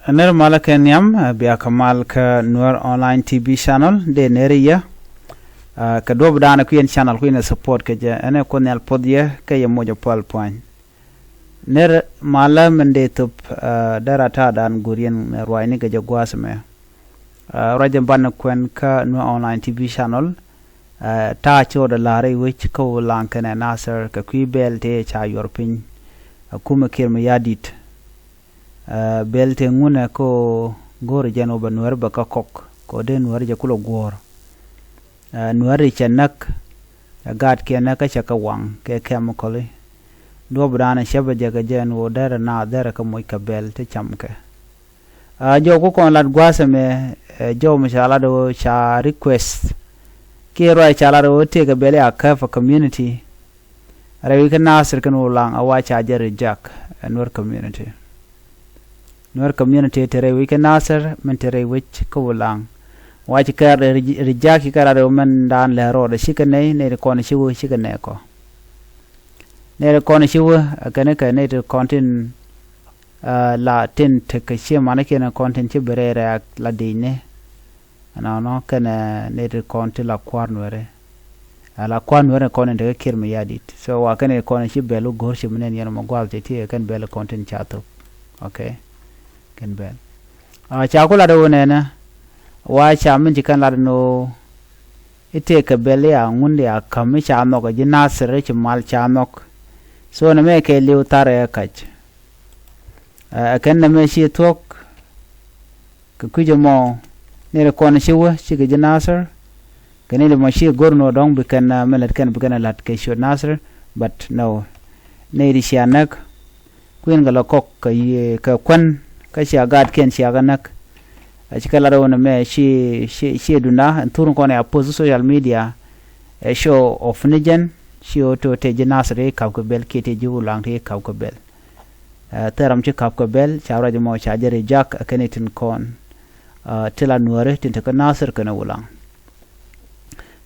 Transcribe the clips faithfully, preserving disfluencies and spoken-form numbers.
Ner malä kɛ nhiam, bia kɛ mal kä Nuer Online T V channel, dee ner yɛ. Kɛ duɔp danɛ kui̱n channel kui̱n support kɛ jɛ, ɛn ɛ Kuoth Nhial puɔth yɛ kɛ yɛ moc a pal pua̱ny. Ner malä min dee thop, dee ra ta̱a̱ dan guriɛn ruacni kɛ jɛ gua̱a̱th mɛ. Ruac in banɛ kuɛn kä Nuer Online T V channel. Ta̱a̱ cot a la̱r i̱ wec kä Ulaŋ kɛnɛ Nasir kɛ kui̱ bɛl tëë ca yuɔr piny. Ɛ kumɛ Kiir Mayardit. Bɛl tëë ŋunɛ kä go̱o̱r jɛn wä bɛ Nuäri bɛ kä kɔk kɛ wä dee Nuäri jɛ kulɛ guɔ̱ɔ̱r. Nuäri cɛ näk. Ɛ gaatkiɛn näk kä cɛ kɛ waŋ kɛ kɛmikɔli. Duɔ̱p danɛ cɛ bɛ jɛ kɛ jɛn wä derɛ naath derɛ kɛ moc kɛ bɛl ti cam kɛ. Jɔw ku kɔn lat gua̱a̱th ɛmɛ, jɔw mi ca lat ɣöö ca request kiɛ ruac ca lat ɣöö tëëkɛ bɛl ya käp ɛ community. Rɛy wi̱c kä Nasir kɛn Ulaŋ a wa ca jɛ reject ɛ Nuer community. Nuer community te rɛy wi̱c kä Nasir min te rɛy wi̱c kä Ulaŋ. Wa ci kɛ reject ci kɛ lat ɣöö mɛn daan lɛ rɔɔdɛ cikɛ nɛy nɛy ti kɔn ci wä cikɛ nɛy kɔ. Nɛy ti kɔn ci wä ɛ kɛn kɛ nɛy ti kɔn tin la tin tekɛ ciɛ manikiɛn kɔn tin ci bi rɛy rɛ̈ɛ̈k la di̱i̱cni. Ɛnɔnɔ kɛnɛ nɛy ti kɔn ti la kua̱r Nuɛri. Ɛ la kua̱r Nuɛri kɔn in tekɛ Kiir Mayardit. So wa kɛnɛ kɔn ci bɛl wä go̱r ci mi nɛn yɛn mɔ gua̱l ti ti kɛn bɛl kɔn tin ca thop. Okay. Kɛn bɛl. Ca ku lat wä nɛnɛ. Wa ca min ci kɛn lat ni wä. I̱ tëëkɛ bɛl ya ŋun ya käm i̱ ca nhɔk ɛ ji̱ Nasir i̱ ci mal ca nhɔk. So nɛmɛ kɛ li̱w tharɛ kac. Ɛ kɛn nɛmɛ ci thuɔ̱k. Kɛ kui̱c ɛmɔ nɛy ti kɔn ci wä cikɛ ji̱ Nasir. Kɛ nɛy ti mɔ ci go̱r nɔ dɔ̱ŋ bi kɛn mɛ lät kɛn bi kɛn la̱t kɛ ciöt Nasir. But no. Nɛy ti cia näk. Kui̱n kɛ lɔ kɔk kɛ kuän kä cia gaatkiɛn cia kɛ näk. Ɛ ci kɛ lat wä nɛmɛ ci ci ci dunda ɛn thur kɔn ya post social media. Ɛ show of ni jɛn ci wä to te ji̱ Nasir i̱ ka̱p kɛ bɛl kiɛ te ji̱ Ulaŋ ti i̱ ka̱p kɛ bɛl. Thil ram ci ka̱p kɛ bɛl ca ruac mɔ ca jɛ reject ɛ kɛn itin kɔn. Ti la Nuäri tin te kä Nasir kɛn Ulaŋ.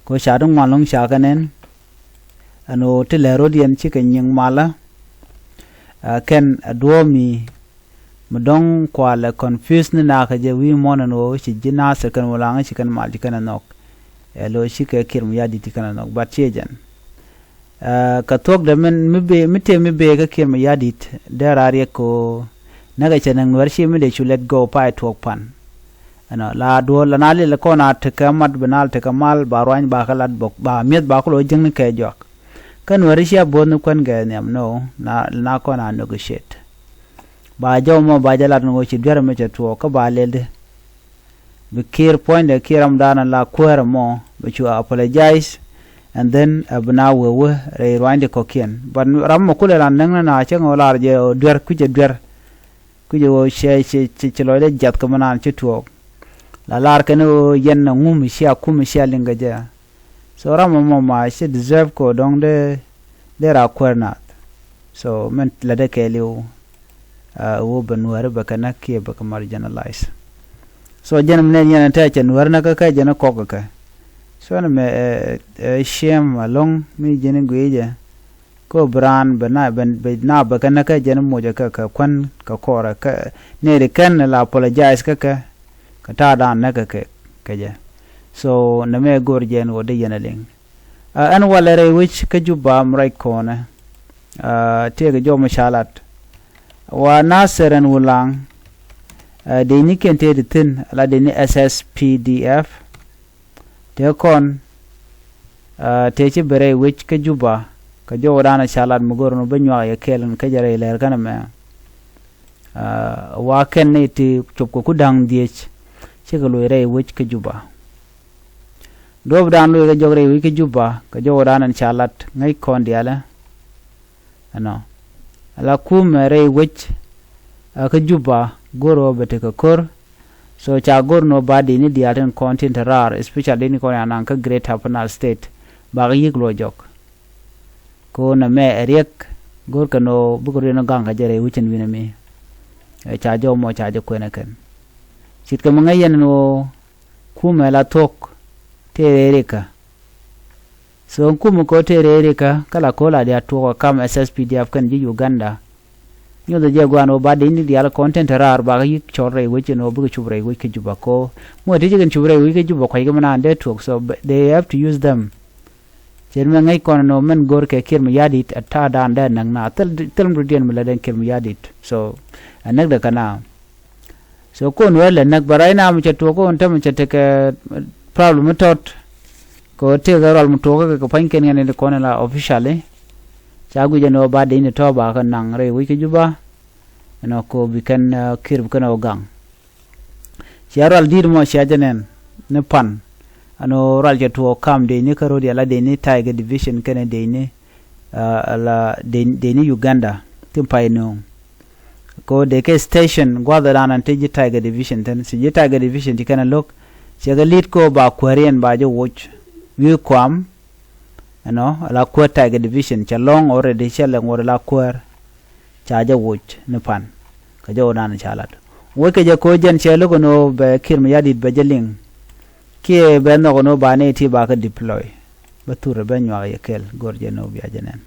Ko ca ti ŋuan lo̱ŋ ca kɛ nɛn. Ɛn ɣöö ti lɛ rot yɛn cikɛ nyiŋ malä. Kɛn a duɔ̱ɔ̱p mi mi dɔ̱ŋ kualɛ confuse ni nakä jɛ wi̱i̱ muɔ̱ɔ̱n ɛn ɣöö ci ji̱ Nasir kɛn Ulaŋ ci kɛn mal ci kɛn ɛ nhɔk. Ɛ lo̱ cikɛ Kiir Mayardit ci kɛn ɛ nhɔk but ciɛ jɛn. Kɛ thuɔ̱kdɛ min mi bee mi tëë mi bee kä Kiir Mayardit dee raar yɛ kɛ ɣöö näkɛ cɛ näk Nuɛr ci mi dee cu let go pay tuɔɔk pan. Ɛnɔ la duɔl la na lil kɔn a tekɛ mat bi nal tekɛ mal ba ruany ba kɛ lat bok ba mi̱eth ba kulɔ jiäkni kɛ juak. Kä Nuɛri cia bo̱o̱th ni kuän gɛɛ nhiam no na na kɔn a negotiate. Ba jɔw mɔ ba jɛ lat ni ɣöö ci duer mi cɛ tuɔɔk kä ba lel di. Bi Kiir puɔ̱nydɛ Kiir ram daanɔ la kuäärä mɔ bi cu apologize. And then a bi na wee wee rɛy ruanydi kɔ̱kiɛn but ram mɔ kulɛ la näk ni na cä ŋɔ lar jɛ duer kucɛ duer. Kucɛ ɣöö cɛ cɛ cɛ lɔcdɛ jiath kɛ mi naan ci tuɔɔk. La lar kɛn ɣöö yɛn a ŋum cia kum cia liŋ kɛ jɛ. So ram mɔ mɔ ma ci deserve kɛ ɣöö dɔ̱ŋ dee dee ra kuäär naath. So mɛn lätdɛ kɛɛliw. Ɣöö bɛ Nuääri bɛ kɛ näk kiɛ bɛ kɛ marginalize. So jɛn mi nɛn yɛn tɛcɛ Nuääri näk kä kɛ jɛn kɔk kɛ kɛ. So ni mɛ ɛ shame alɔŋ mi ji̱n gui̱cɛ. Kä bi raan bɛ na bɛ na bɛ kɛ näk kɛ jɛn mocɛ kɛ kɛ kuän kɛ kɔrɛ kɛ nɛy ti kɛn la apologize kä kɛ kɛ ta̱a̱ da̱a̱n näk kɛ kɛ kɛ jɛ. So nɛmɛ go̱r jɛn wä dee yɛn a liŋ. Ɛn walɛ rɛy wec kä Juba mi ruac kɔnɛ. Tëëkɛ jɔw mi ca lat wa Nasir ɛn Wulaŋ. Dee ni kɛn tëë ti thi̱n la dee ni S S P D F. Tëë kɔn tëë ci ben rɛy wec kä Juba kɛ jɔw danɔ ca lat mi go̱r ni bä nyuak yɛ kɛɛl in kä jɛ rɛy lɛr kɛn ɛmɛ. Wa kɛn ni ti cop kɛ ku da̱ŋ dhiec cikɛ loc rɛy wec kä Juba. Duɔ̱p dan loc kɛ jɔk rɛy wec kä Juba kɛ jɔw danɔ ca lat ŋäc kɔn diaalɛ. Ɛnɔ ala kumɛ rɛy wec kä Juba go̱r ɣöö bɛ tekɛ ko̱r. So ca go̱r ni ɣöö ba di̱i̱ni diaal tin kɔn tin te raar especially di̱i̱ni kɔn ya naŋ kä Greater Upper Nile State. Bakɛ yi̱k luɔc jɔk. Ko̱r nɛmɛ ɛ riɛk go̱r kɛn ɣöö bikɛ ruëën ɣä gaŋ kɛ jɛ rɛy wec in wi̱nɛ mi. Ca jɔw mɔ ca jɛ kuɛn ɛ kɛn. Ce̱tkɛ mi ŋäc yɛn ɛn ɣöö kumɛ la thuɔ̱k tëë rɛy rikä. So ɛn kumɛ kɛ ɣöö tëë rɛy rikä kä la ko̱r la diaal tuɔɔk ɛ kam S S P D F kɛn ji̱ Uganda. Nyuɔth jɛ guan ɣöö ba dec ni diaal kɔn tin te raar bakä yi̱k cɔl rɛy wec ɛn ɣöö bikɛ cup rɛy wec kä Juba kɔ. Muɔ ti ci kɛn cup rɛy wec kä Juba kuac kɛ mi naan dee tuɔk, so they have to use them. Cɛ mɛ ŋäc kɔn ɛn ɣöö mɛn go̱r kɛ Kiir Mayardit a ta̱a̱ daan dee näk na thil thil mi rut diɛn mi lät ɛn Kiir Mayardit. So ɛ näk dɛ kɛ na. So kon wee lɛ näk bɛ right now mi cɛ tuɔɔk kɔn tämɛ cɛ tekɛ problem mi tɔt. Kɛ ɣöö tëëkɛ rual mi tuɔɔk kɛ kɛ pua̱ny kɛn kɛn in kɔn in la officially. Ca guic ɛn ɣöö ba dec ni tɔ̱ ba kɛ naŋ rɛy wec kä Juba. Ɛn ɣöö kɛ ɣöö bi kɛn Kiir bi kɛn ɣöö gaŋ. Cia rual di̱i̱t mɔ cia jɛ nɛn ni pan. Ɛn ɣöö rual cɛ tuɔɔk kam dec ni kä ro̱d yɛ la dec ni Tiger Division kɛnɛ dec ni la dec ni Uganda tin pay nööŋ. Ko dee kɛ station gua̱dhɛ dan an ti ji̱ Tiger Division thin, ci ji̱ Tiger Division ci kɛn a lo̱k. Cɛ kɛ li̱t ko ba kuäär yɛn ba jɛ woc wi̱i̱ kuam. Ɛnɔ ala kuäär Tiger Division cɛ lɔ̱ŋ already, cɛ lɛ ŋuɔ̱t ala kuäär. Ca jɛ woc ni pan kɛ jɛ wä dan ca lat. Wec kɛ jɛ ko jɛn cɛ lo̱k ɛn ɣöö bɛ Kiir Mayardit bɛ jɛ liŋ. Kiɛ bɛ nhɔk ɛn ɣöö ba nɛy ti ba kɛ deploy. Bä thurɛ bä nyuak yɛ kɛl go̱r jɛ ɛn ɣöö bia jɛ nɛn.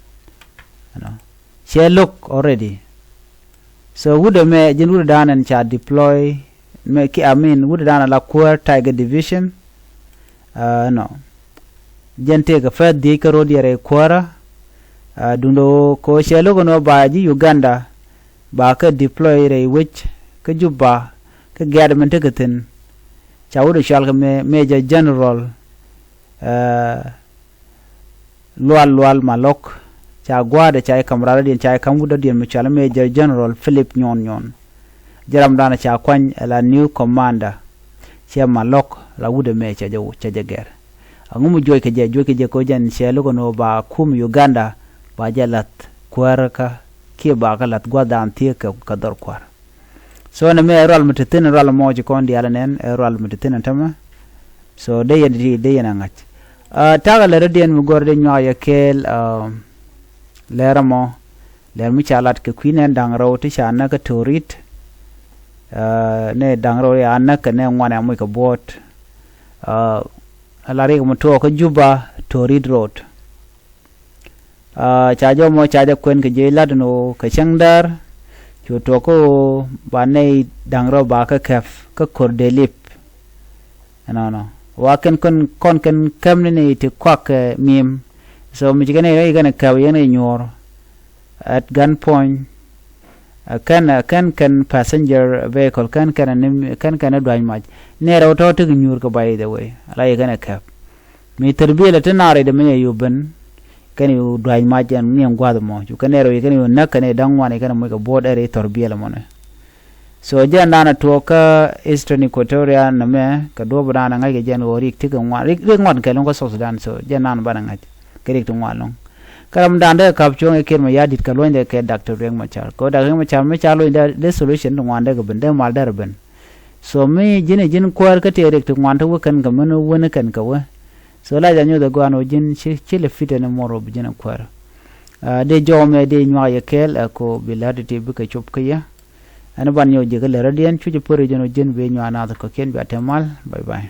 Ɛnɔ cɛ lo̱k already. So wut ɛmɛ ji̱n wut dan ɛn ca deploy mɛ ki, I mean, wut dan ala kuäär Tiger Division. Ɛnɔ jɛn tëëkɛ fɛth dhiec kä ro̱d yɛ rɛy kuäärä. Duundɛ ɣöö kɛ ɣöö cɛ lo̱k ɛn ɣöö ba ji̱ Uganda ba kɛ deploy rɛy wec kä Juba kä gɛ̈t min tekɛ thi̱n. Ca wut ɛ cɔal kɛ Major General Lual Lual Malok. Ca gua̱a̱dɛ ca i̱ ka̱m ralä diɛn ca i̱ ka̱m wut dɔ̱diɛn mi cɔal i̱ Major General Philip Nyon Nyon. Jɛ ram danɛ ca kuany ɛ la new commander. Cɛ Malok la wut ɛmɛ cɛ jɛ, cɛ jɛ gɛr. Aŋu mi juɔc kɛ jɛ, juɔc kɛ jɛ ko jɛn cɛ lo̱k ɛn ɣöö ba kum Uganda ba jɛ la̱th kuäärä kä kiɛ ba kä la̱th gua̱th dan thiek kɛ dhɔr kua̱r. So nɛ mɛ ɛ rual mi te thi̱n, rual mɔ ci kɔn diaal nɛn ɛ rual mi te thi̱n ɛ tämɛ. So dee yɛn ti dee yɛn a ŋa̱c. Ta̱a̱ kɛ lɛ rɔ̱diɛn mi gɔr dee nyuak yɛ kɛɛl. Lɛr ɛmɔ lɛr mi ca lat kɛ kui̱ nɛn da̱ŋ rɛw ti ca näk kä Torit. Nɛ da̱ŋ rɛw ya näk kɛ nɛ ŋuan ɛ muc kɛ buɔ̱ɔ̱t. Ala rik mi tuɔɔk kä Juba Torit Road. Ca jɔmɔ ca jɛ kuɛn kɛ jiɛc lat ni ɣöö kɛ cäŋ däär cu tuɔk kä ɣöö ba nɛy da̱ŋ rɛw ba kä kɛp kä ko̱r dee lip. Ɛnɔnɔ wa kɛn kɔn kɔn kɛn kɛp ni nɛy ti kuak kɛ mi̱em. So mi ci kɛn nɛy rɛy kɛn kɛp yɛn kɛ nyuɔ̱ɔ̱r at gun point. Kɛn kɛn kɛn passenger vehicle kɛn kɛn ni kɛn kɛn ni dua̱c mac. Nɛy rɛw tɔ̱ tekɛ nyuur kɛ, by the way, ala yɛ kɛn kɛp. Mi thɛr biɛlɛ ti naar i̱ dee mi yɛ yu ben. Kɛn yu dua̱c mac ɛn ni ɛn gua̱th mɔ cu kɛn nɛy rɛw yɛ kɛn yu näk kɛn yu da̱ŋ ŋuan yɛ kɛn muc kɛ buɔ̱ɔ̱t ɛri thɔr biɛlɛ mɔnɛ. So jɛn dan a tuɔɔk kä Eastern Equatoria nɛmɛ kɛ duɔ̱ɔ̱p dan a ŋa̱c kɛ jɛn ɣöö rik ti kɛ ŋuan, rik ŋuan kɛl kä South Sudan. So jɛn dan banɛ ŋa̱c kɛ rik ti ŋuan lɔ̱ŋ. Kä ram dan dee kap cuɔ̱ŋ ɛ Kiir Mayardit kɛ luɔ̱nydɛ kɛ Doctor Riek Machar kɛ ɣöö Doctor Riek Machar mi ca luɔ̱nydɛ dee solution ti ŋuan dee kɛ ben, dee mal dee rɛ ben. So mi ji̱n ɛ ji̱n kuäär kä tëë rik ti ŋuan ti wä kɛn kɛ mɛn wä ni kɛn kɛ wä. So la jɛ nyuth ɛ gua̱a̱n ɣöö ji̱n ci, ci lɛ fit ɛn mor ɣöö bi ji̱n ɛ kuäär. Dee jɔw mɛ dee nyuak yɛ kɛɛl ɛ ko bi lät ti bikɛ cop kä yɛ. Ɛn ban nyɔk ji̱ kä lɛ rɔ̱diɛn cuc ɛ pär ji̱n ɣöö ji̱n bi nyuak naath kɔ̱kiɛn bia te mal. Bye bye.